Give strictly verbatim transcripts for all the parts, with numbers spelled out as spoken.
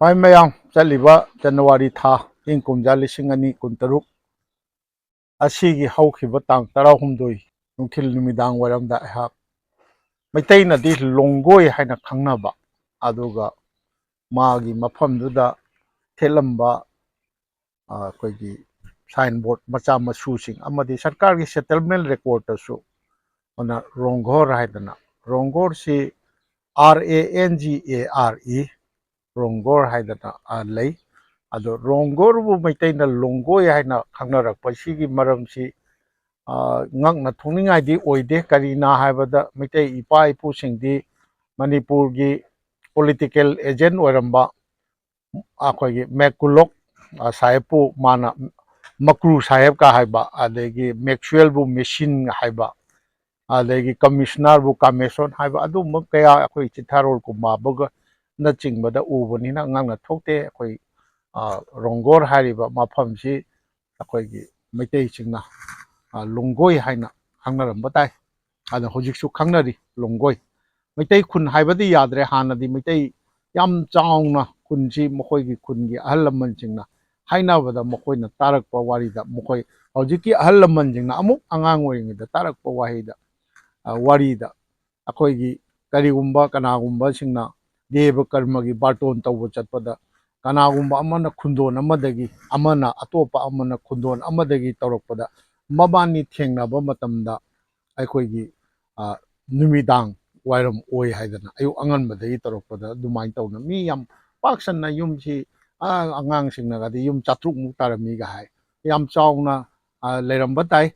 ꯍꯣꯏ ꯃꯌꯥꯝ, ꯆꯠꯂꯤꯕ ꯖꯅꯋꯥꯔꯤ ꯊꯥ, ꯏꯪ ꯀꯨꯝꯖꯥ ꯂꯤꯁꯤꯡ ꯑꯅꯤ ꯀꯨꯟꯇꯔꯨꯛ ꯑꯁꯤꯒꯤ ꯍꯧꯈꯤꯕ ꯇꯥꯡ ꯇꯔꯥꯍꯨꯝꯗꯣꯏ ꯅꯨꯡꯊꯤꯜ ꯅꯨꯃꯤꯗꯥꯡ ꯋꯥꯏꯔꯝꯗ ꯑꯩꯍꯥꯛ ꯃꯩꯇꯩꯅꯗꯤ ꯂꯣꯡꯒꯣꯏ ꯍꯥꯏꯅ ꯈꯪꯅꯕ, ꯑꯗꯨꯒ ꯃꯥꯒꯤ ꯃꯐꯝꯗꯨꯗ ꯊꯦꯠꯂꯝꯕ, ꯑ, ꯑꯩꯈꯣꯏꯒꯤ signboard ꯃꯆꯥ ꯃꯁꯨꯁꯤꯡ ꯑꯃꯗꯤ ꯁꯔꯀꯥꯔꯒꯤ settlement recordꯇꯁꯨ ꯑꯗꯨꯅ ꯔꯣꯡꯒꯣꯔ ꯍꯥꯏꯗꯅ, ꯔꯣꯡꯒꯣꯔꯁꯤ R A N G A R E, ꯔꯣꯡꯒꯣꯔ ꯍꯥꯏꯗꯅ, ꯑ, ꯂꯩ꯫ ꯑꯗꯣ ꯔꯣꯡꯒꯣꯔꯕꯨ ꯃꯩꯇꯩꯅ ꯂꯣꯡꯒꯣꯏ ꯍꯥꯏꯅ ꯈꯪꯅꯔꯛꯄ ꯁꯤꯒꯤ ꯃꯔꯝꯁꯤ, ꯑ, ꯉꯛꯅ ꯊꯣꯛꯅꯤꯡꯉꯥꯏꯗꯤ ꯑꯣꯏꯗꯦ꯫ ꯀꯔꯤꯅ ꯍꯥꯏꯕꯗ ꯃꯩꯇꯩ ꯏꯄꯥ ꯏꯄꯨꯁꯤꯡꯗꯤ ꯃꯅꯤꯄꯨꯔꯒꯤ political agent ꯑꯣꯏꯔꯝꯕ ꯑꯩꯈꯣꯏꯒꯤ ꯃꯦꯛꯀꯨꯂꯣꯛ, ꯑ, ꯁꯥꯍꯦꯕꯄꯨ ꯃꯥꯅ ꯃꯀ꯭ꯔꯨ ꯁꯥꯍꯦꯕꯀ ꯍꯥꯏꯕ, ꯑꯗꯒꯤ ꯃꯦꯛꯁꯋꯦꯜꯕꯨ ꯃꯦꯁꯤꯟ ꯍꯥꯏꯕ, ꯑꯗꯒꯤ ꯀꯃꯤꯁꯅꯔꯕꯨ ꯀꯥꯃꯦꯁꯣꯟ ꯍꯥꯏꯕ, ꯑꯗꯨꯒꯨꯝꯕ ꯀꯌꯥ ꯑꯩꯈꯣꯏ ꯆꯤꯊꯥꯔꯣꯜ ꯀꯨꯝꯕꯥꯕꯒꯅꯆꯤꯡꯕꯗ ꯎꯕꯅꯤꯅ ꯉꯛꯅ ꯊꯣꯛꯇꯦ꯫ ꯑꯩꯈꯣꯏ, ꯑ, ꯔꯣꯡꯒꯣꯔ ꯍꯥꯏꯔꯤꯕ ꯃꯐꯝꯁꯤ ꯑꯩꯈꯣꯏꯒꯤ ꯃꯩꯇꯩꯁꯤꯡꯅ, ꯑ, ꯂꯣꯡꯒꯣꯏ ꯍꯥꯏꯅ ꯈꯪꯅꯔꯝꯕ ꯇꯥꯏ꯫ ꯑꯗꯣ ꯍꯧꯖꯤꯛꯁꯨ ꯈꯪꯅꯔꯤ ꯂꯣꯡꯒꯣꯏ꯫ ꯃꯩꯇꯩ ꯈꯨꯟ ꯍꯥꯏꯕꯗꯤ ꯌꯥꯗ꯭ꯔꯦ꯫ ꯍꯥꯟꯅꯗꯤ ꯃꯩꯇꯩ ꯌꯥꯝ ꯆꯥꯎꯅ ꯈꯨꯟꯁꯤ ꯃꯈꯣꯏꯒꯤ ꯈꯨꯟꯒꯤ ꯑꯍꯜ ꯂꯃꯟꯁꯤꯡꯅ ꯍꯥꯏꯅꯕꯗ, ꯃꯈꯣꯏꯅ ꯇꯥꯔꯛꯄ ꯋꯥꯔꯤꯗ, ꯃꯈꯣꯏ ꯍꯧꯖꯤꯛꯀꯤ ꯑꯍꯜ ꯂꯃꯟꯁꯤꯡꯅ ꯑꯃꯨꯛ ꯑꯉꯥꯡ ꯑꯣꯏꯔꯤꯉꯩꯗ ꯇꯥꯔꯛꯄ ꯋꯥꯍꯩꯗ, ꯑ, ꯋꯥꯔꯤꯗ, ꯑꯩꯈꯣꯏꯒꯤ ꯀꯔꯤꯒꯨꯝꯕ ꯀꯅꯥꯒꯨꯝꯕꯁꯤꯡꯅ ꯗꯦꯕ ꯀꯔꯃꯒꯤ ꯕꯥꯔꯇꯣꯟ ꯇꯧꯕ ꯆꯠꯄꯗ, ꯀꯅꯥꯒꯨꯝꯕ ꯑꯃꯅ ꯈꯨꯟꯗꯣꯟ ꯑꯃꯗꯒꯤ, ꯑꯃꯅ, ꯑꯇꯣꯞꯄ ꯑꯃꯅ ꯈꯨꯟꯗꯣꯟ ꯑꯃꯗꯒꯤ ꯇꯧꯔꯛꯄꯗ, ꯃꯕꯥꯅꯤ ꯊꯦꯡꯅꯕ ꯃꯇꯝꯗ ꯑꯩꯈꯣꯏꯒꯤ, ꯑ, ꯅꯨꯃꯤꯗꯥꯡ ꯋꯥꯏꯔꯝ ꯑꯣꯏ ꯍꯥꯏꯗꯅ, ꯑꯌꯨꯛ ꯑꯉꯟꯕꯗꯒꯤ ꯇꯧꯔꯛꯄꯗ ꯑꯗꯨꯃꯥꯏꯅ ꯇꯧꯅ ꯃꯤ ꯌꯥꯝ ꯄꯥꯛ ꯁꯟꯅ ꯌꯨꯝꯁꯤ, ꯑ, ꯑꯉꯥꯡꯁꯤꯡꯅꯒꯗꯤ ꯌꯨꯝ ꯆꯥꯇ꯭ꯔꯨꯛꯃꯨꯛ ꯇꯥꯔꯝꯃꯤꯒ ꯍꯥꯏ꯫ ꯌꯥꯝ ꯆꯥꯎꯅ, ꯑ, ꯂꯩꯔꯝꯕ ꯇꯥꯏ꯫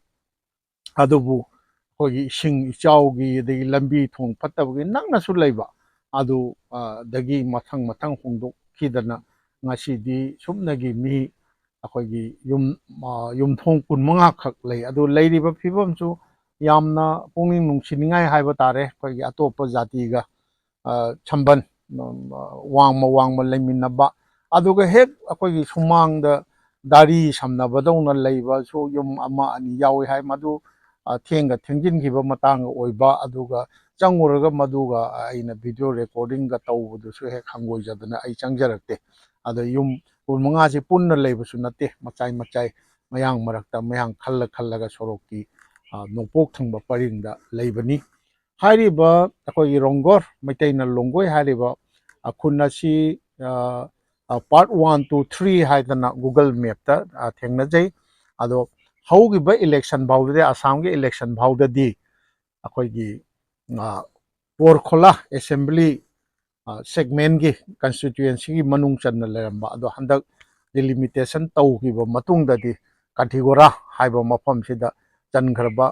ꯑꯗꯨꯕꯨ ꯑꯩꯈꯣꯏꯒꯤ ꯏꯁꯤꯡ ꯏꯆꯥꯎꯒꯤ, ꯑꯗꯒꯤ ꯂꯝꯕꯤ ꯊꯣꯡ ꯐꯠꯇꯕꯒꯤ ꯅꯛꯅꯁꯨ ꯂꯩꯕ, ꯑꯗꯨ, ꯑ, ꯗꯒꯤ ꯃꯊꯪ ꯃꯊꯪ ꯍꯣꯡꯗꯣꯛꯈꯤꯗꯅ ꯉꯁꯤꯗꯤ ꯁꯨꯞꯅꯒꯤ ꯃꯤ ꯑꯩꯈꯣꯏꯒꯤ ꯌꯨꯝ, ꯑ, ꯌꯨꯝꯊꯣꯡ ꯀꯨꯟꯃꯉꯥ ꯈꯛ ꯂꯩ꯫ ꯑꯗꯨ ꯂꯩꯔꯤꯕ ꯐꯤꯕꯝꯁꯨ ꯌꯥꯝꯅ ꯄꯨꯛꯅꯤꯡ ꯅꯨꯡꯁꯤꯅꯤꯡꯉꯥꯏ ꯍꯥꯏꯕ ꯇꯥꯔꯦ꯫ ꯑꯩꯈꯣꯏꯒꯤ ꯑꯇꯣꯞꯄ ꯖꯥꯇꯤꯒ, ꯑ, ꯁꯝꯕꯟ, ꯑ, ꯋꯥꯡꯃ ꯋꯥꯡꯃ ꯂꯩꯃꯤꯟꯅꯕ, ꯑꯗꯨꯒ ꯍꯦꯛ ꯑꯩꯈꯣꯏꯒꯤ ꯁꯨꯃꯥꯡꯗ ꯗꯥꯔꯤ ꯁꯝꯅꯕꯗꯧꯅ ꯂꯩꯕꯁꯨ ꯌꯨꯝ ꯑꯃ ꯑꯅꯤ ꯌꯥꯎꯏ ꯍꯥꯏ꯫ ꯃꯗꯨ ꯊꯦꯡꯒ ꯊꯦꯡꯖꯤꯟꯈꯤꯕ ꯃꯇꯥꯡꯒ ꯑꯣꯏꯕ, ꯑꯗꯨꯒ ꯆꯪꯉꯨꯔꯒ ꯃꯗꯨꯒ ꯑꯩꯅ video recordingꯒ ꯇꯧꯕꯗꯨꯁꯨ ꯍꯦꯛ ꯍꯪꯒꯣꯏꯖꯗꯅ ꯑꯩ ꯆꯪꯖꯔꯛꯇꯦ꯫ ꯑꯗ ꯌꯨꯝ ꯀꯨꯟꯃꯉꯥꯁꯤ ꯄꯨꯟꯅ ꯂꯩꯕꯁꯨ ꯅꯠꯇꯦ, ꯃꯆꯥꯏ ꯃꯆꯥꯏ ꯃꯌꯥꯡ ꯃꯔꯛꯇ ꯃꯌꯥꯡ ꯈꯜꯂ ꯈꯜꯂꯒ ꯁꯣꯔꯣꯛꯀꯤ ꯅꯣꯡꯄꯣꯛ ꯊꯪꯕ ꯄꯔꯤꯡꯗ ꯂꯩꯕꯅꯤ꯫ ꯍꯥꯏꯔꯤꯕ ꯑꯩꯈꯣꯏꯒꯤ ꯔꯣꯡꯒꯣꯔ, ꯃꯩꯇꯩꯅ ꯂꯣꯡꯒꯣꯏ ꯍꯥꯏꯔꯤꯕ ꯈꯨꯟ ꯑꯁꯤ part one, two, three ꯍꯥꯏꯗꯅ Google mapꯇ ꯊꯦꯡꯅꯖꯩ꯫ ꯑꯗꯣ ꯍꯧꯈꯤꯕ election ꯐꯥꯎꯗꯗꯤ, ꯑꯁꯥꯝꯒꯤ election ꯐꯥꯎꯗꯗꯤ ꯑꯩꯈꯣꯏꯒꯤ ꯄꯣꯔꯈꯣꯂꯥ assembly segmentꯀꯤ constituencyꯒꯤ ꯃꯅꯨꯡ ꯆꯟꯅ ꯂꯩꯔꯝꯕ ꯑꯗꯣ ꯍꯟꯗꯛ delimitation ꯇꯧꯈꯤꯕ ꯃꯇꯨꯡꯗꯗꯤ ꯀꯥꯟꯊꯤꯒꯣꯔꯥ ꯍꯥꯏꯕ ꯃꯐꯝꯁꯤꯗ ꯆꯟꯈ꯭ꯔꯕ,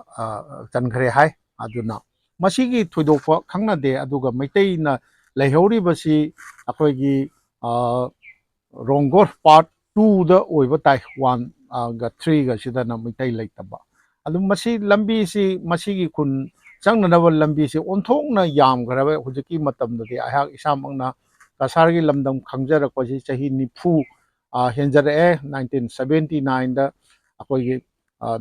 ꯆꯟꯈ꯭ꯔꯦ ꯍꯥꯏ꯫ ꯑꯗꯨꯅ ꯃꯁꯤꯒꯤ ꯊꯣꯏꯗꯣꯛꯄ ꯈꯪꯅꯗꯦ꯫ ꯑꯗꯨꯒ ꯃꯩꯇꯩꯅ ꯂꯩꯍꯧꯔꯤꯕꯁꯤ ꯑꯩꯈꯣꯏꯒꯤ ꯔꯣꯡꯒꯣꯔ part twoꯗ ꯑꯣꯏꯕ ꯇꯥꯏ꯫ Oneꯒ threeꯒꯁꯤꯗꯅ ꯃꯩꯇꯩ ꯂꯩꯇꯕ꯫ ꯑꯗꯨꯝ ꯃꯁꯤ ꯂꯝꯕꯤꯁꯤ, ꯃꯁꯤꯒꯤ ꯈꯨꯟ ꯆꯪꯅꯅꯕ ꯂꯝꯕꯤꯁꯤ ꯑꯣꯟꯊꯣꯛꯅ ꯌꯥꯝꯈ꯭ꯔꯕ꯫ ꯍꯧꯖꯤꯛꯀꯤ ꯃꯇꯝꯗꯗꯤ ꯑꯩꯍꯥꯛ ꯏꯁꯥꯃꯛꯅ ꯀꯁꯥꯔꯒꯤ ꯂꯝꯗꯝ ꯈꯪꯖꯔꯛꯄꯁꯤ ꯆꯍꯤ ꯅꯤꯐꯨ ꯍꯦꯟꯖꯔꯛꯑꯦ꯫ Nineteen seventy nineꯗ ꯑꯩꯈꯣꯏꯒꯤ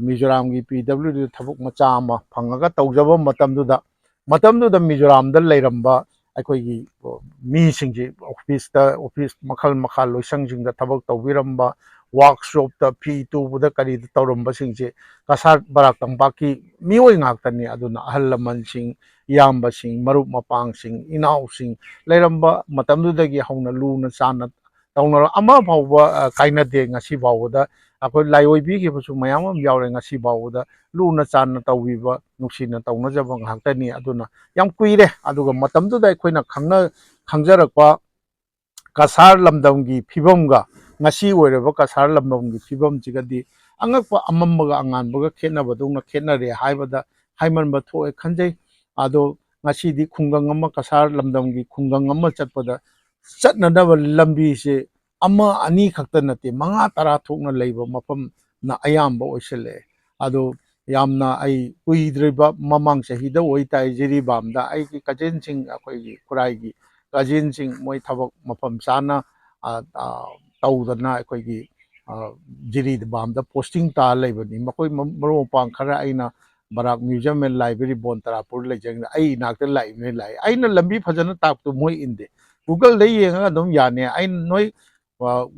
ꯃꯤꯖꯣꯔꯥꯝꯒꯤ PWDꯗ ꯊꯕꯛ ꯃꯆꯥ ꯑꯃ ꯐꯪꯉꯒ ꯇꯧꯖꯕ ꯃꯇꯝꯗꯨꯗ, ꯃꯇꯝꯗꯨꯗ ꯃꯤꯖꯣꯔꯥꯝꯗ ꯂꯩꯔꯝꯕ ꯑꯩꯈꯣꯏꯒꯤ ꯃꯤꯁꯤꯡꯁꯤ, officeꯇ, office ꯃꯈꯜ ꯃꯈꯥ ꯂꯣꯏꯁꯪꯁꯤꯡꯗ ꯊꯕꯛ ꯇꯧꯕꯤꯔꯝꯕ, workshopꯇ ꯐꯤ ꯇꯨꯕꯗ ꯀꯔꯤꯗ ꯇꯧꯔꯝꯕꯁꯤꯡꯁꯦ ꯀꯁꯥꯔ ꯕꯔꯥꯛ ꯇꯝꯄꯥꯛꯀꯤ ꯃꯤꯑꯣꯏ ꯉꯥꯛꯇꯅꯤ꯫ ꯑꯗꯨꯅ ꯑꯍꯜ ꯂꯃꯟꯁꯤꯡ, ꯏꯌꯥꯝꯕꯁꯤꯡ, ꯃꯔꯨꯞ ꯃꯄꯥꯡꯁꯤꯡ, ꯏꯅꯥꯎꯁꯤꯡ ꯂꯩꯔꯝꯕ ꯃꯇꯝꯗꯨꯗꯒꯤ ꯍꯧꯅ ꯂꯨꯅ ꯆꯥꯟꯅ ꯇꯧꯅꯔ ꯑꯃ ꯐꯥꯎꯕ ꯀꯥꯏꯅꯗꯦ꯫ ꯉꯁꯤ ꯐꯥꯎꯕꯗ ꯑꯩꯈꯣꯏ ꯂꯥꯏꯑꯣꯏꯕꯤꯈꯤꯕꯁꯨ ꯃꯌꯥꯝ ꯑꯃ ꯌꯥꯎꯔꯦ꯫ ꯉꯁꯤ ꯐꯥꯎꯕꯗ ꯂꯨꯅ ꯆꯥꯟꯅ ꯇꯧꯕꯤꯕ, ꯅꯨꯡꯁꯤꯅ ꯇꯧꯅꯖꯕ ꯉꯥꯛꯇꯅꯤ꯫ ꯑꯗꯨꯅ ꯌꯥꯝ ꯀꯨꯏꯔꯦ꯫ ꯑꯗꯨꯒ ꯃꯇꯝꯗꯨꯗ ꯑꯩꯈꯣꯏꯅ ꯈꯪꯅ ꯈꯪꯖꯔꯛꯄ ꯀꯁꯥꯔ ꯂꯝꯗꯝꯒꯤ ꯐꯤꯕꯝꯒ ꯉꯁꯤ ꯑꯣꯏꯔꯕ ꯀꯁꯥꯔ ꯂꯝꯗꯝꯒꯤ ꯐꯤꯕꯝꯁꯤꯒꯗꯤ ꯑꯉꯛꯄ ꯑꯃꯝꯕꯒ ꯑꯉꯥꯟꯕꯒ ꯈꯦꯠꯅꯕꯗꯧꯅ ꯈꯦꯠꯅꯔꯦ ꯍꯥꯏꯕꯗ ꯍꯥꯏꯃꯟꯕ ꯊꯣꯛꯑꯦ ꯈꯟꯖꯩ꯫ ꯑꯗꯣ ꯉꯁꯤꯗꯤ ꯈꯨꯡꯒꯪ ꯑꯃ, ꯀꯁꯥꯔ ꯂꯝꯗꯝꯒꯤ ꯈꯨꯡꯒꯪ ꯑꯃ ꯆꯠꯄꯗ ꯆꯠꯅꯅꯕ ꯂꯝꯕꯤꯁꯦ ꯑꯃ ꯑꯅꯤ ꯈꯛꯇ ꯅꯠꯇꯦ, ꯃꯉꯥ ꯇꯔꯥ ꯊꯣꯛꯅ ꯂꯩꯕ ꯃꯐꯝꯅ ꯑꯌꯥꯝꯕ ꯑꯣꯏꯁꯤꯜꯂꯛꯑꯦ꯫ ꯑꯗꯣ ꯌꯥꯝꯅ ꯑꯩ ꯀꯨꯏꯗ꯭ꯔꯤꯕ ꯃꯃꯥꯡ ꯆꯍꯤꯗ ꯑꯣꯏꯇꯥꯏ, ꯖꯤꯔꯤꯕꯥꯝꯗ ꯑꯩꯒꯤ cousinꯁꯤꯡ, ꯑꯩꯈꯣꯏꯒꯤ ꯈꯨꯔꯥꯏꯒꯤ cousinꯁꯤꯡ, ꯃꯣꯏ ꯊꯕꯛ ꯃꯐꯝ ꯆꯥꯅ ꯇꯧꯗꯅ ꯑꯩꯈꯣꯏꯒꯤ ꯖꯤꯔꯤꯕꯥꯝꯗ ꯄꯣꯁꯇꯤꯡ ꯇꯥ ꯂꯩꯕꯅꯤ꯫ ꯃꯈꯣꯏ ꯃꯔꯨꯞ ꯃꯄꯥꯡ ꯈꯔ ꯑꯩꯅ ꯕꯔꯥꯛ ꯃ꯭ꯌꯨꯖꯤꯌꯝ ꯑꯦꯟ ꯂꯥꯏꯕ꯭ꯔꯦꯔꯤ ꯕꯣꯟ ꯇꯔꯥꯄꯨꯔ ꯂꯩꯖꯪꯗ ꯑꯩ ꯏꯅꯥꯛꯇ ꯂꯥꯛꯏꯕꯅꯤ꯫ ꯂꯥꯛꯏ, ꯑꯩꯅ ꯂꯝꯕꯤ ꯐꯖꯅ ꯇꯥꯛꯄꯗꯣ ꯃꯣꯏ ꯏꯟꯗꯦ꯫ ꯒꯨꯒꯜꯗ ꯌꯦꯡꯉꯒ ꯑꯗꯨꯝ ꯌꯥꯅꯤ꯫ ꯑꯩꯅ ꯅꯣꯏ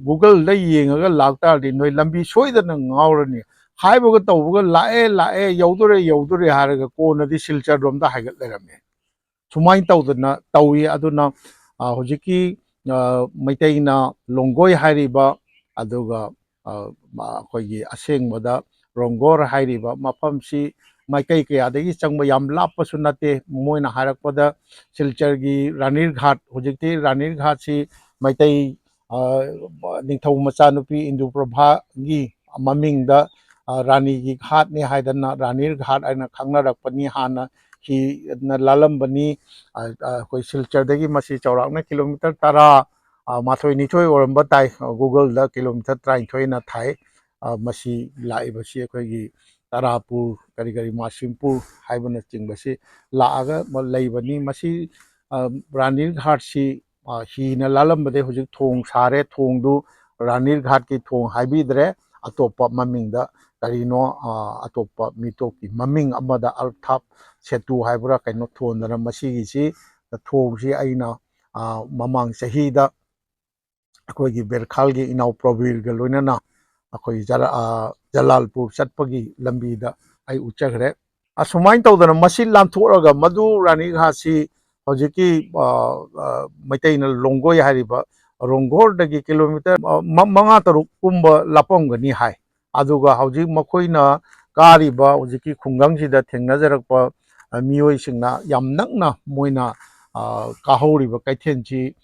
ꯒꯨꯒꯜꯗ ꯌꯦꯡꯉꯒ ꯂꯥꯛ ꯇꯥꯔꯗꯤ ꯅꯣꯏ ꯂꯝꯕꯤ ꯁꯣꯏꯗꯅ ꯉꯥꯎꯔꯅꯤ꯫ ꯍꯥꯏꯕꯒ ꯇꯧꯕꯒ ꯂꯥꯛꯑꯦ ꯂꯥꯛꯑꯦ, ꯌꯧꯗꯣꯔꯦ ꯌꯧꯗꯣꯔꯦ ꯍꯥꯏꯔꯒ ꯀꯣꯟꯅꯗꯤ ꯁꯤꯜꯆꯔ ꯔꯣꯝꯗ ꯍꯥꯏꯒꯠ ꯂꯩꯔꯝꯃꯦ꯫ ꯁꯨꯃꯥꯏꯅ ꯇꯧꯗꯅ ꯇꯧꯏ꯫ ꯑꯗꯨꯅ ꯍꯧꯖꯤꯛꯀꯤ ꯃꯩꯇꯩꯅ ꯂꯣꯡꯒꯣꯏ ꯍꯥꯏꯔꯤꯕ, ꯑꯗꯨꯒ ꯑꯩꯈꯣꯏꯒꯤ ꯑꯁꯦꯡꯕꯗ ꯔꯣꯡꯒꯣꯔ ꯍꯥꯏꯔꯤꯕ ꯃꯐꯝꯁꯤ ꯃꯥꯏꯀꯩ ꯀꯌꯥꯗꯒꯤ ꯆꯪꯕ, ꯌꯥꯝ ꯂꯥꯞꯄꯁꯨ ꯅꯠꯇꯦ꯫ ꯃꯣꯏꯅ ꯍꯥꯏꯔꯛꯄꯗ ꯁꯤꯜꯆꯔꯒꯤ ꯔꯥꯅꯤꯔ ꯘꯥꯠ, ꯍꯧꯖꯤꯛꯇꯤ ꯔꯥꯅꯤꯔ ꯘꯥꯠꯁꯤ ꯃꯩꯇꯩ ꯅꯤꯡꯊꯧ ꯃꯆꯥꯅꯨꯄꯤ ꯏꯟꯗꯨ ꯄ꯭ꯔꯚꯥꯒꯤ ꯃꯃꯤꯡꯗ ꯔꯥꯅꯤꯒꯤ ꯘꯥꯠꯅꯤ ꯍꯥꯏꯗꯅ ꯔꯥꯅꯤꯔ ꯘꯥꯠ ꯍꯥꯏꯅ ꯈꯪꯅꯔꯛꯄꯅꯤ꯫ ꯍꯥꯟꯅ ꯍꯤꯅ ꯂꯥꯜꯂꯝꯕꯅꯤ꯫ ꯑꯩꯈꯣꯏ ꯁꯤꯜꯆꯔꯗꯒꯤ ꯃꯁꯤ ꯆꯥꯎꯔꯥꯛꯅ ꯀꯤꯂꯣꯃꯤꯇꯔ ꯇꯔꯥ, ꯃꯥꯊꯣꯏ ꯅꯤꯊꯣꯏ ꯑꯣꯏꯔꯝꯕ ꯇꯥꯏ꯫ ꯒꯨꯒꯜꯗ ꯀꯤꯂꯣꯃꯤꯇꯔ ꯇꯔꯥꯅꯤꯊꯣꯏꯅ ꯊꯥꯏ꯫ ꯃꯁꯤ ꯂꯥꯛꯏꯕꯁꯤ ꯑꯩꯈꯣꯏꯒꯤ ꯇꯔꯥꯄꯨꯔ, ꯀꯔꯤ ꯀꯔꯤ, ꯃꯥꯁꯤꯝꯄꯨꯔ ꯍꯥꯏꯕꯅꯆꯤꯡꯕꯁꯤ ꯂꯥꯛꯑꯒ ꯂꯩꯕꯅꯤ꯫ ꯃꯁꯤ ꯔꯥꯅꯤꯔ ꯘꯥꯠꯁꯤ ꯍꯤꯅ ꯂꯥꯜꯂꯝꯕꯗꯒꯤ ꯍꯧꯖꯤꯛ ꯊꯣꯡ ꯁꯥꯔꯦ꯫ ꯊꯣꯡꯗꯨ ꯔꯥꯅꯤꯔ ꯘꯥꯠꯀꯤ ꯊꯣꯡ ꯍꯥꯏꯕꯤꯗ꯭ꯔꯦ, ꯑꯇꯣꯞꯄ ꯃꯃꯤꯡꯗ ꯀꯔꯤꯅꯣ, ꯑꯇꯣꯞꯄ ꯃꯤꯇꯣꯞꯀꯤ ꯃꯃꯤꯡ ꯑꯃꯗ ꯑꯜꯊꯥꯞ ꯁꯦꯇꯨ ꯍꯥꯏꯕ꯭ꯔꯥ ꯀꯩꯅꯣ ꯊꯣꯟꯗꯅ ꯃꯁꯤꯒꯤꯁꯤ ꯊꯣꯡꯁꯤ ꯑꯩꯅ ꯃꯃꯥꯡ ꯆꯍꯤꯗ ꯑꯩꯈꯣꯏꯒꯤ ꯕꯦꯔꯈꯥꯜꯒꯤ ꯏꯅꯥꯎ ꯄ꯭ꯔꯕꯤꯔꯒ ꯂꯣꯏꯅꯅ ꯑꯩꯈꯣꯏ ꯖꯂꯥꯜꯄꯨꯔ ꯆꯠꯄꯒꯤ ꯂꯝꯕꯤꯗ ꯑꯩ ꯎꯠꯆꯈ꯭ꯔꯦ꯫ ꯑꯁꯨꯃꯥꯏꯅ ꯇꯧꯗꯅ ꯃꯁꯤ ꯂꯥꯟꯊꯣꯛꯂꯒ ꯃꯗꯨ ꯔꯥꯅꯤ ꯘꯥꯠꯁꯤ ꯍꯧꯖꯤꯛꯀꯤ ꯃꯩꯇꯩꯅ ꯂꯣꯡꯒꯣꯏ ꯍꯥꯏꯔꯤꯕ ꯔꯣꯡꯒꯣꯔꯗꯒꯤ ꯀꯤꯂꯣꯃꯤꯇꯔ ꯃꯉꯥ ꯇꯔꯨꯛ ꯀꯨꯝꯕ ꯂꯥꯞꯄꯝꯒꯅꯤ ꯍꯥꯏ꯫ ꯑꯗꯨꯒ ꯍꯧꯖꯤꯛ ꯃꯈꯣꯏꯅ ꯀꯥꯔꯤꯕ ꯍꯧꯖꯤꯛꯀꯤ ꯈꯨꯡꯒꯪꯁꯤꯗ ꯊꯦꯡꯅꯖꯔꯛꯄ ꯃꯤꯑꯣꯏꯁꯤꯡꯅ ꯌꯥꯝ ꯅꯛꯅ ꯃꯣꯏꯅ ꯀꯥꯍꯧꯔꯤꯕ ꯀꯩꯊꯦꯜꯁꯤ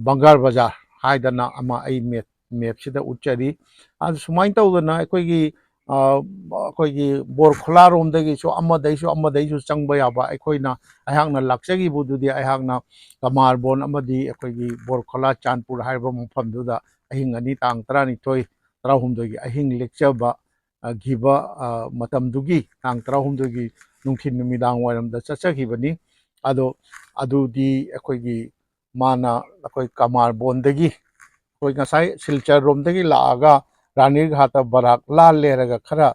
ꯕꯪꯒꯥꯔ ꯕꯖꯥꯔ ꯍꯥꯏꯗꯅ ꯑꯃ ꯑꯩ ꯃꯦꯞ ꯃꯦꯞꯁꯤꯗ ꯎꯠꯆꯔꯤ꯫ ꯑꯗꯨ ꯁꯨꯃꯥꯏꯅ ꯇꯧꯗꯅ ꯑꯩꯈꯣꯏꯒꯤ ꯑꯩꯈꯣꯏꯒꯤ ꯕꯣꯔꯈꯣꯂꯥꯔꯣꯝꯗꯒꯤꯁꯨ ꯑꯃꯗꯩꯁꯨ ꯑꯃꯗꯩꯁꯨ ꯆꯪꯕ ꯌꯥꯕ ꯑꯩꯈꯣꯏꯅ, ꯑꯩꯍꯥꯛꯅ ꯂꯥꯛꯆꯈꯤꯕꯗꯨꯗꯤ ꯑꯩꯍꯥꯛꯅ ꯀꯃꯥꯔꯕꯣꯟ ꯑꯃꯗꯤ ꯑꯩꯈꯣꯏꯒꯤ ꯕꯣꯔꯈꯣꯂꯥ ꯆꯥꯟꯄꯨꯔ ꯍꯥꯏꯔꯤꯕ ꯃꯐꯝꯗꯨꯗ ꯑꯍꯤꯡ ꯑꯅꯤ, ꯇꯥꯡ ꯇꯔꯥꯅꯤꯊꯣꯏ, ꯇꯔꯥꯍꯨꯝꯗꯣꯏꯒꯤ ꯑꯍꯤꯡ ꯂꯦꯛꯆꯕ ꯈꯤꯕ ꯃꯇꯝꯗꯨꯒꯤ ꯇꯥꯡ ꯇꯔꯥꯍꯨꯝꯗꯣꯏꯒꯤ ꯅꯨꯡꯊꯤꯜ ꯅꯨꯃꯤꯗꯥꯡ ꯋꯥꯏꯔꯝꯗ ꯆꯠꯆꯈꯤꯕꯅꯤ꯫ ꯑꯗꯣ ꯑꯗꯨꯗꯤ ꯑꯩꯈꯣꯏꯒꯤ ꯃꯥꯅ ꯑꯩꯈꯣꯏ ꯀꯃꯥꯔꯕꯣꯟꯗꯒꯤ ꯑꯩꯈꯣꯏ ꯉꯁꯥꯏ ꯁꯤꯜꯆꯔ ꯔꯣꯝꯗꯒꯤ ꯂꯥꯛꯑꯒ ꯔꯥꯅꯤ ꯘꯥꯠꯇ ꯕꯔꯥꯛ ꯂꯥꯜꯂꯦ ꯍꯥꯏꯔꯒ ꯈꯔ,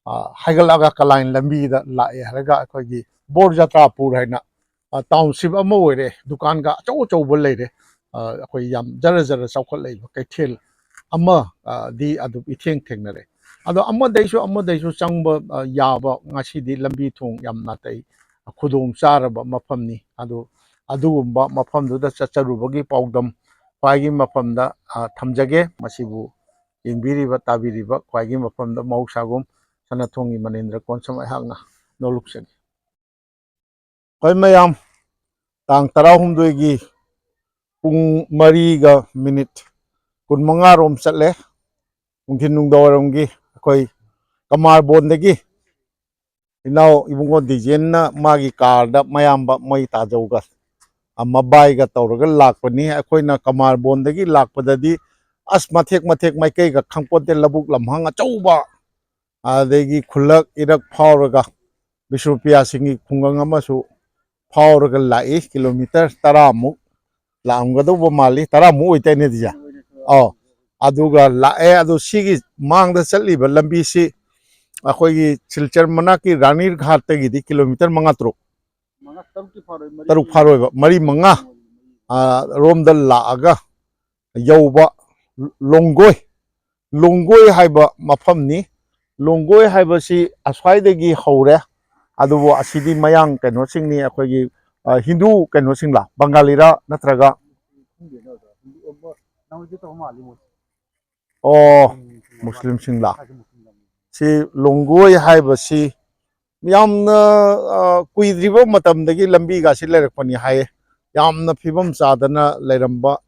ꯑ, ꯍꯥꯏꯒꯠꯂꯛꯑꯒ ꯀꯂꯥꯏꯟ ꯂꯝꯕꯤꯗ ꯂꯥꯛꯑꯦ ꯍꯥꯏꯔꯒ ꯑꯩꯈꯣꯏꯒꯤ ꯕꯣꯔ ꯖꯇ꯭ꯔꯥꯄꯨꯔ ꯍꯥꯏꯅ, ꯑ, ꯇꯥꯎꯟꯁꯤꯞ ꯑꯃ ꯑꯣꯏꯔꯦ, ꯗꯨꯀꯥꯟꯒ ꯑꯆꯧ ꯑꯆꯧꯕ ꯂꯩꯔꯦ꯫ ꯑ, ꯑꯩꯈꯣꯏ ꯌꯥꯝ ꯖꯔ ꯖꯔ ꯆꯥꯎꯈꯠꯂꯛꯏꯕ ꯀꯩꯊꯦꯜ ꯑꯃ, ꯑ, ꯗꯤ ꯑꯗꯨꯝ ꯏꯊꯦꯡ ꯊꯦꯡꯅꯔꯦ꯫ ꯑꯗꯣ ꯑꯃꯗꯩꯁꯨ ꯑꯃꯗꯩꯁꯨ ꯆꯪꯕ, ꯑ, ꯌꯥꯕ ꯉꯁꯤꯗꯤ ꯂꯝꯕꯤ ꯊꯣꯡ ꯌꯥꯝ ꯅꯥꯇꯩ ꯈꯨꯗꯣꯡ ꯆꯥꯔꯕ ꯃꯐꯝꯅꯤ꯫ ꯑꯗꯨ ꯑꯗꯨꯒꯨꯝꯕ ꯃꯐꯝꯗꯨꯗ ꯆꯠꯆꯔꯨꯕꯒꯤ ꯄꯥꯎꯗꯝ ꯈ꯭ꯋꯥꯏꯒꯤ ꯃꯐꯝꯗ, ꯑ, ꯊꯝꯖꯒꯦ꯫ ꯃꯁꯤꯕꯨ ꯌꯦꯡꯕꯤꯔꯤꯕ, ꯇꯥꯕꯤꯔꯤꯕ ꯈ꯭ꯋꯥꯏꯒꯤ ꯃꯐꯝꯗ ꯃꯍꯧꯁꯥꯒꯨꯝ ꯁꯅꯥꯊꯣꯡꯒꯤ ꯃꯅꯤꯟꯗ꯭ꯔ ꯀꯣꯟꯁꯝ ꯑꯩꯍꯥꯛꯅ ꯅꯣꯂꯨꯛꯆꯒꯦ꯫ ꯑꯩꯈꯣꯏ ꯃꯌꯥꯝ ꯇꯥꯡ ꯇꯔꯥꯍꯨꯝꯗꯣꯏꯒꯤ ꯄꯨꯡ ꯃꯔꯤꯒ ꯃꯤꯅꯤꯠ ꯀꯨꯟꯃꯉꯥ ꯔꯣꯝ ꯆꯠꯂꯦ꯫ ꯅꯨꯡꯊꯤꯟ ꯅꯨꯡꯗꯥꯡꯋꯥꯏꯔꯝꯒꯤ ꯑꯩꯈꯣꯏ ꯀꯃꯥꯔꯕꯣꯟꯗꯒꯤ ꯏꯅꯥꯎ ꯏꯕꯨꯡꯉꯣ ꯗꯤꯖꯦꯟꯅ ꯃꯥꯒꯤ ꯀꯥꯔꯗ ꯃꯌꯥꯝꯕ ꯃꯣꯏ ꯇꯥꯖꯧꯒ, ꯑ, ꯃꯕꯥꯏꯒ ꯇꯧꯔꯒ ꯂꯥꯛꯄꯅꯤ꯫ ꯑꯩꯈꯣꯏꯅ ꯀꯃꯥꯔꯕꯣꯟꯗꯒꯤ ꯂꯥꯛꯄꯗꯗꯤ ꯑꯁ ꯃꯊꯦꯛ ꯃꯊꯦꯛ ꯃꯥꯏꯀꯩꯒ ꯈꯪꯄꯣꯟꯇꯦ, ꯂꯧꯕꯨꯛ ꯂꯝꯍꯥꯡ ꯑꯆꯧꯕ, ꯑꯗꯒꯤ ꯈꯨꯜꯂꯛ ꯏꯔꯛ ꯐꯥꯎꯔꯒ ꯕꯤꯁꯅꯨꯄ꯭ꯔꯤꯌꯥ ꯁꯤꯡꯒꯤ ꯈꯨꯡꯒꯪ ꯑꯃꯁꯨ ꯐꯥꯎꯔꯒ ꯂꯥꯛꯏ꯫ ꯀꯤꯂꯣꯃꯤꯇꯔ ꯇꯔꯥꯃꯨꯛ ꯂꯥꯛꯑꯝꯒꯗꯧꯕ ꯃꯥꯜꯂꯤ, ꯇꯔꯥꯃꯨꯛ ꯑꯣꯏꯇꯥꯏꯅꯦ ꯗꯤꯖꯦ? ꯑꯧ꯫ ꯑꯗꯨꯒ ꯂꯥꯛꯑꯦ꯫ ꯑꯗꯣ ꯁꯤꯒꯤ ꯃꯥꯡꯗ ꯆꯠꯂꯤꯕ ꯂꯝꯕꯤꯁꯤ ꯑꯩꯈꯣꯏꯒꯤ ꯁꯤꯜꯆꯔ ꯃꯅꯥꯛꯀꯤ ꯔꯥꯅꯤ ꯘꯥꯠꯇꯒꯤꯗꯤ ꯀꯤꯂꯣꯃꯤꯇꯔ ꯃꯉꯥ ꯇꯔꯨꯛ, ꯃꯉꯥ ꯇꯔꯨꯛꯇꯤ ꯐꯥꯔꯣꯏ, ꯃꯔꯤ ꯇꯔꯨꯛ ꯐꯥꯔꯣꯏꯕ, ꯃꯔꯤ ꯃꯉꯥ, ꯃꯔꯤ ꯃꯉꯥ꯫ ꯑ, ꯔꯣꯝꯗ ꯂꯥꯛꯑꯒ ꯌꯧꯕ ꯂꯣꯡꯒꯣꯏ, ꯂꯣꯡꯒꯣꯏ ꯍꯥꯏꯕ ꯃꯐꯝꯅꯤ꯫ ꯂꯣꯡꯒꯣꯏ ꯍꯥꯏꯕꯁꯤ ꯑꯁ꯭ꯋꯥꯏꯗꯒꯤ ꯍꯧꯔꯦ꯫ ꯑꯗꯨꯕꯨ ꯑꯁꯤꯗꯤ ꯃꯌꯥꯡ ꯀꯩꯅꯣꯁꯤꯡꯅꯤ, ꯑꯩꯈꯣꯏꯒꯤ, ꯑ, ꯍꯤꯟꯗꯨ ꯀꯩꯅꯣꯁꯤꯡꯂ, ꯕꯪꯒꯥꯂꯤꯔ ꯅꯠꯇ꯭ꯔꯒ? ꯈꯪꯗꯦꯅꯦ ꯑꯣꯖꯥ꯫ ꯍꯤꯟꯗꯨ, ꯑ, ꯅꯍꯥꯟꯋꯥꯏꯗꯤ ꯇꯧꯕ ꯃꯥꯜꯂꯤ ꯃꯣꯏ꯫ ꯑꯣ, ꯎꯝ, ꯃꯨꯁꯂꯤꯝꯁꯤꯡꯂ? ꯍꯥꯏꯁꯦ ꯃꯨꯁꯂꯤꯝ ꯂꯝ꯫ ꯁꯤ ꯂꯣꯡꯒꯣꯏ ꯍꯥꯏꯕꯁꯤ ꯌꯥꯝꯅ, ꯑ, ꯀꯨꯏꯗ꯭ꯔꯤꯕ ꯃꯇꯝꯗꯒꯤ ꯂꯝꯕꯤꯒꯁꯤ ꯂꯩꯔꯛꯄꯅꯤ ꯍꯥꯏꯌꯦ꯫ ꯌꯥꯝꯅ ꯐꯤꯕꯝ ꯆꯥꯗꯅ ꯂꯩꯔꯝꯕ,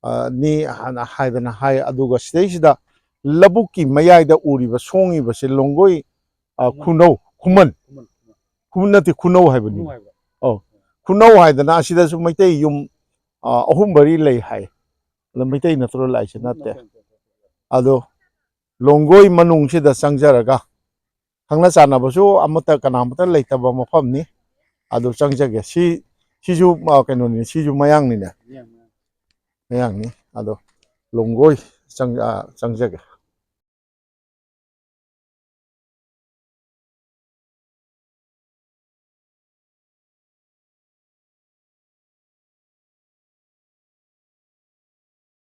ꯑ, ꯅꯤ ꯍꯥꯟꯅ ꯍꯥꯏꯗꯅ ꯍꯥꯏ꯫ ꯑꯗꯨꯒ ꯁꯤꯗꯩꯁꯤꯗ ꯂꯧꯕꯨꯛꯀꯤ ꯃꯌꯥꯏꯗ ꯎꯔꯤꯕ ꯁꯣꯡꯉꯤꯕꯁꯤ ꯂꯣꯡꯒꯣꯏ, ꯑ, ꯈꯨꯅꯧ, ꯈꯨꯃꯟ꯫ ꯈꯨꯃꯟ, ꯈꯨꯃꯟ꯫ ꯈꯨꯃꯟ ꯅꯠꯇꯦ, ꯈꯨꯅꯧ ꯍꯥꯏꯕꯅꯤ꯫ ꯈꯨꯅꯧ ꯍꯥꯏꯕ꯫ ꯑꯧ꯫ ꯈꯨꯅꯧ ꯍꯥꯏꯗꯅ ꯑꯁꯤꯗꯁꯨ ꯃꯩꯇꯩ ꯌꯨꯝ, ꯑ, ꯑꯍꯨꯝ ꯃꯔꯤ ꯂꯩ ꯍꯥꯏ꯫ ꯑꯗꯣ ꯃꯩꯇꯩ ꯅꯠꯇ꯭ꯔꯣ ꯂꯥꯛꯏꯁꯦ? ꯅꯠꯇꯦ꯫ ꯅꯠꯇꯦ, ꯅꯠꯇꯦ, ꯅꯠꯇꯦ꯫ ꯑꯗꯣ ꯂꯣꯡꯒꯣꯏ ꯃꯅꯨꯡꯁꯤꯗ ꯆꯪꯖꯔꯒ ꯈꯪꯅ ꯆꯥꯟꯅꯕꯁꯨ ꯑꯃꯠꯇ ꯀꯅꯥꯃꯠꯇ ꯂꯩꯇꯕ ꯃꯐꯝꯅꯤ꯫ ꯑꯗꯨ ꯆꯪꯖꯒꯦ꯫ ꯁꯤ, ꯁꯤꯁꯨ, ꯑ, ꯀꯩꯅꯣꯅꯤ, ꯁꯤꯁꯨ ꯃꯌꯥꯡꯅꯤꯅꯦ꯫ ꯃꯌꯥꯡ, ꯃꯌꯥꯡ꯫ ꯃꯌꯥꯡꯅꯤ꯫ ꯑꯗꯣ ꯂꯣꯡꯒꯣꯏ ꯆꯪ-, ꯑ, ꯆꯪꯖꯒꯦ꯫